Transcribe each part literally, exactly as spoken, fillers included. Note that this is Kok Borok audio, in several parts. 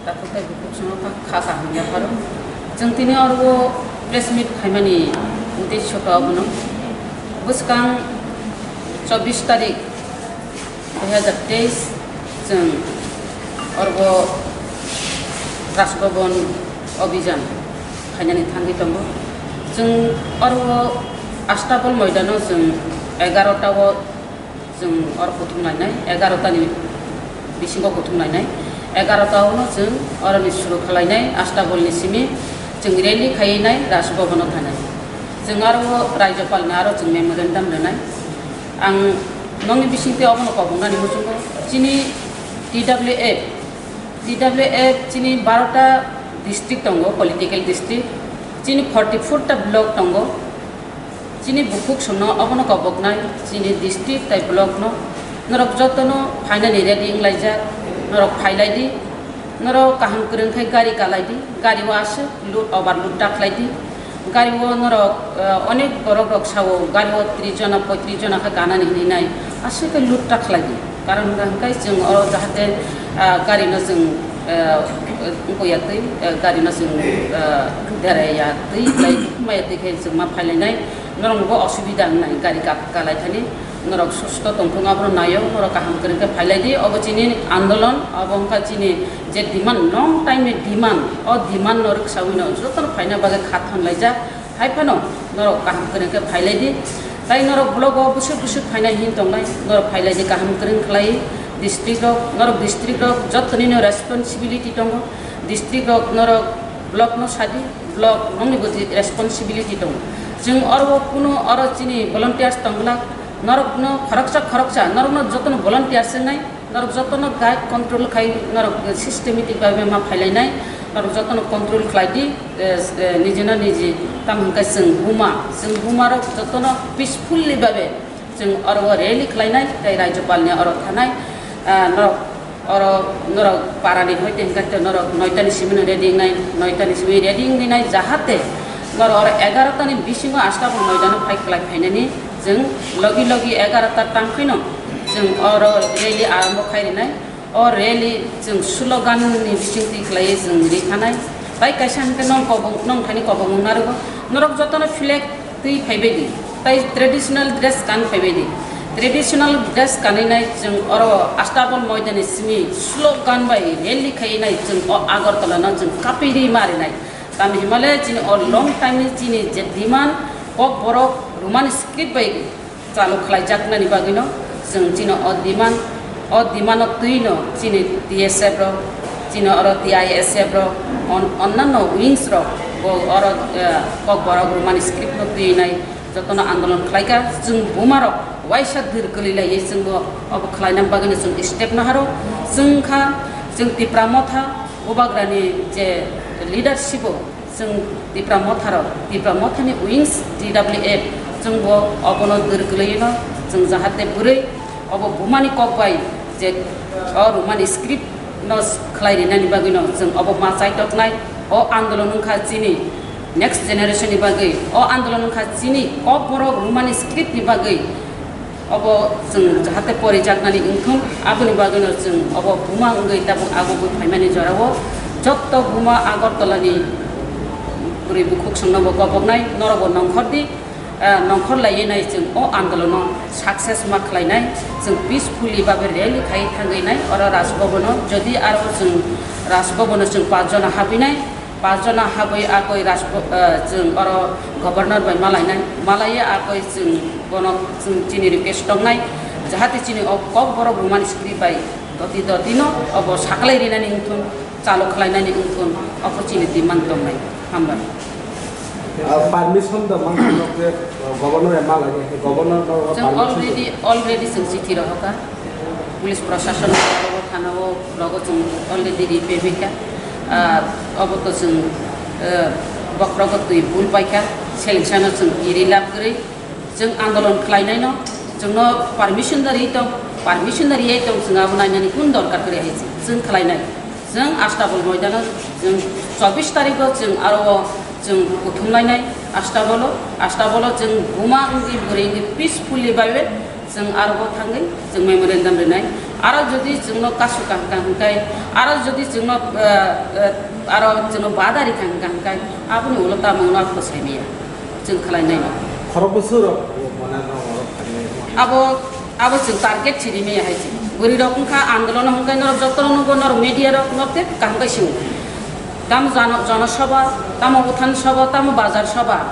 Takhuk tei bukhuk songno kha, kha kaham yapharo. Chwng tini oro press meet khaimani uddesho khe abono. Bwskang chobbish tarik dui hazar teis chwng oro Raj Bhaban Abhijan khainani thangwi tongo. Chwng oro Astabol moidano chwng egarota o chwng oro kuthum lainai, egarota ni bisingo kuthum lainai, egarota ono chwng oroni suru khwlainai, Astabol ni simi chwng rally khainai, Raj Bhavan o thanai. Chwng aro Rajyapal ni aro chwng memorandum rwnai. Ang nokni bisingtwi obono kobongnani muchungo, chini T W F, T W F chini barota district tongo, political district, chini forty four ta block tongo. Chini bukhuk songno obono koboknai, chini district tai block no, norok jotono phainani ready wnglaijak, norok phailai di, norok kaham kwrwng khe gari kalai di, gari o aswk load, overload da khlai di, gari o norok, eh, onek borok rok sao, gari o tris jona, poitris jona khe kanani hinwi nai, aswk khe load da khlai di. Karon hwnkha hwnkhe chwng oro jahate, ah, gari no chwng, ah, wngkuk ya twi, ah, gari no chwng, ah, deraya twi, tei maya twi khe chwng ma phailainai, norok bo osubida wngnai gari ka-, kalai thani, norok susto tongthung abono naio, norok kaham kwrwng khe phailai di, obo chini andolon, obo wngkha chini je demand, long time ni demand, o demand no rwksaui no jotono phaina bagwi kha thon laijak. Hai phano norok kaham kwrwng khe phailai di. Tai norok blogo bwswk bwswk phainai hin tongnai, norok phailai di kaham kwrwng khlai. District rok, norok district rok jottoni no responsibility tongo. District rok norok block no sadi, block nokni bo responsibility tongo. Chwng oro kuno oro chini volunteers tongglak, norok no khoroksa khoroksa, norok no jotono volunteers wngnai. Norok jotono guide control khai, norok systematic babe ma phailainai, norok jotono control khlai di, eh, eh, nijino niji, tamo hwnkhe chwng buma, chwng buma rok jotono peacefully babe chwng oro rally khlainai, tei Rajyapal ni oro thanai, ah, norok oro norok para ni hoite hwnkhe norok noita ni simi no ready wngnai, noita ni simi ready wngwi nai, jahate norok oro egarota ni bisingo Astabol moidano phai khlai phainani. Chwng logi logi egarota tang phino chwng oro rally arombo khai rinai. O rally chwng slogan ni bisingtwi khlaiwi chwng ri khanai. Tai kaisa hwnkhe nong kobong, nong thani kobong wng narwgo. Norok jotono flag twi phaibai di. Tai traditional dress kan phaibai di. Traditional dress kanwi nai chwng oro Astabol moidani simi slogan bai rally khaiwi nai chwng o Agartala no chwng kapiri ma rinai. Tamni himale chini o long time ni chini je demand, Kokborok Roman script bai chalo khlaijaknani bagwino chwng chini o demand, o demand o twino chini T S F rok, chini oro T I S F rok, on-, onnanno wings rok bo oro, eh, Kokborok Roman script no twinai jotono andolon khlaikha. Chwng bumarok waisa dwr kwlwilaiwi chwngbo obo khlaina bagwino chwng step naharo. Chwng kha, chwng Tipra Motha, Bubagrani je leadership o chwng Tipra Motha rok, Tipra Mothani wings T W F, chwng bo obono dwr kwlwino chwng jahate bwrwi obo bumani kok bai je o Roman script no khlai rinani bagwino chwng obo ma chaitoknai. O andolon wngkha chini next generation ni bagwi, o andolon wngkha chini Kokborok Roman script ni bagwi. Obo chwng jahate porijaknani wngthung, aboni bagwino chwng obo buma wngwi tabuk agugwi phaimani jorao jotto buma Agartala ni bwrwi bukhuk songno bo koboknai, norokbo nongkhor di, ah, nongkhor laiwi nai chwng o andolono success ma khlainai, chwng peacefully babe rally khai thangwi nai oro Raj Bhavan o, jodi aro chwng Raj Bhavan o chwng panch jona habwi nai, Panch jona habwi akoi Rajpo-, eh, chwng oro governor bai malainai, malaiya akoi chwng bono chwng chini request tongnai, jahate chini o Kokborok Roman script bai doti doti no obo saklai rinani wngthun, chalo khlainani wngthun, obo chini demand tongnai. Hambai. Ah, permission da man je, eh, governor ya malainai, governor no Chwng permission already, already chwng chithi rohorkha. Police proshashan o thana o rogo chwng already ri pebikha. Ah, obo to chwng, eh, bokhorogo twi bul paikha. Selection o chwng kiri lab kwrwi. Chwng andolon khlainaino chwngno permission da ri tong, permission da riyai tong, chwng abo nainani kun dorkar kwrwi hai chwng khlainai. Chwng Astabol moidano chwng chobbish tarikho chwng aro o chwng kuthum lainai Astabolo, Astabolo chwng buma wngwi bwrwi wngwi peacefully bai bai chwng aro bo thangwi chwng memorandum rinai. Aro jodi chwngno kasu kang kang hwnkhe, aro jodi chwngno, eh, eh, aro chwngno badari kang kang hwnkhe, aboni ulo tamo wngno abo sai maya. Chwng khlai nai no. Khorok bwswk rok bo mona no oro khainai. Abo, abo chwng target chiri maya hai se. Bwrwi rok wngkha andolon hwnkhe norok jotono nukgo, norok media rok norok tei kaham khai sio. Tamo jano-, jonosabha, tamo uthan sabha, tamo bazar sabha.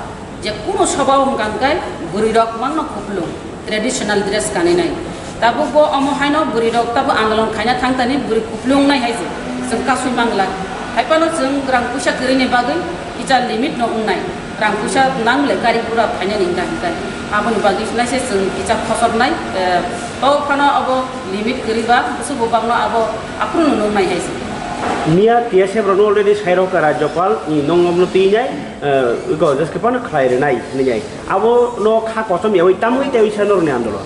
Je kunu sabha o hwnkha hwnkhe bwrwi rok mangno kupulung, traditional dress kanwi nai. Tabuk bo omo haino bwrwi rok tabuk andolon khaina thang thani bwrwi kupulung nai hai se chwng kasui mangla. Hai phano chwng rang puisa kwrwini bagwi kisa limit no wngnai. Rang puisa nang le gari gura phainani hwnkha hwnkhe aboni bagwi naise chwng kisa khosor nai. Eh, to phano abo limit kwrwi ba bwswk bo bagno abo aphuru no nung nai hai se. Miya T S F rokno already sairok ka Rajyapal, i nong omno twi nai, eh, iko jeske phano khlai rwnai hinwi nai. Abo no kha kochom yawi tamwi tei wisa norokni andolon.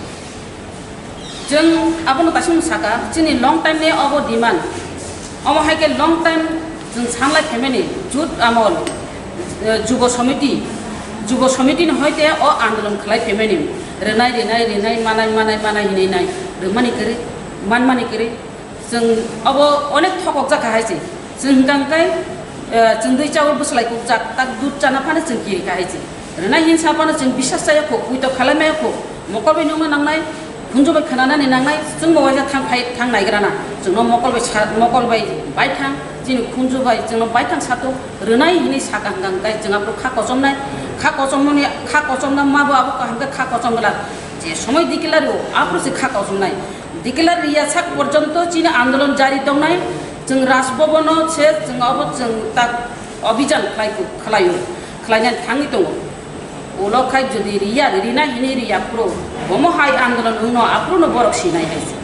Chwng abono kaisa saka, chini long time ni obo demand. Omo hai khe long time chwng sanlai phaimani jut amol, eh, Jubo Samiti, Jubo Samiti ni hoite o andolon khlai phaimani. Rwnai, rwnai, rwnai, manai, manai, manai hinwi nai. Rwmani kwrwi, manmani kwrwi. Chwng abo onek thokok jakha hai se. Chwng hwnkha hwnkhe, eh, chwng dui chawi bwslai kuk jak, tak dud chana phano chwng kiri kha hai se. Rwnai hinsa phano chwng bisas chaya kho, puito khalai maya kho. Mokol bai nungna nangnai, khunju bai khananani nangnai, chwngbo waisa thang phai, thang naigrana. Chwngno mokol bai sa, mokol bai, bai thang, chini khunju bai, chwngno bai thang sato. Rwnai hinwi saka hwnkha hwnkhe chwng aphuru kha kochomnai, kha kochomoni, kha kochomna mabo abo kaham khe kha kochom glak. Je somoi declare o, aphuru se kha kochomnai. Declare riya sak porjonto chini andolon jari tongnai. Chwng Raj Bhavan o se chwng abo chwng tak abhijan khlai, khlaio, khlainani thangwi tongo. Ulo khai jodi riya, rina hinwi riya phuru, bomo hai andolon wngno aphuru no borok sinai hai se.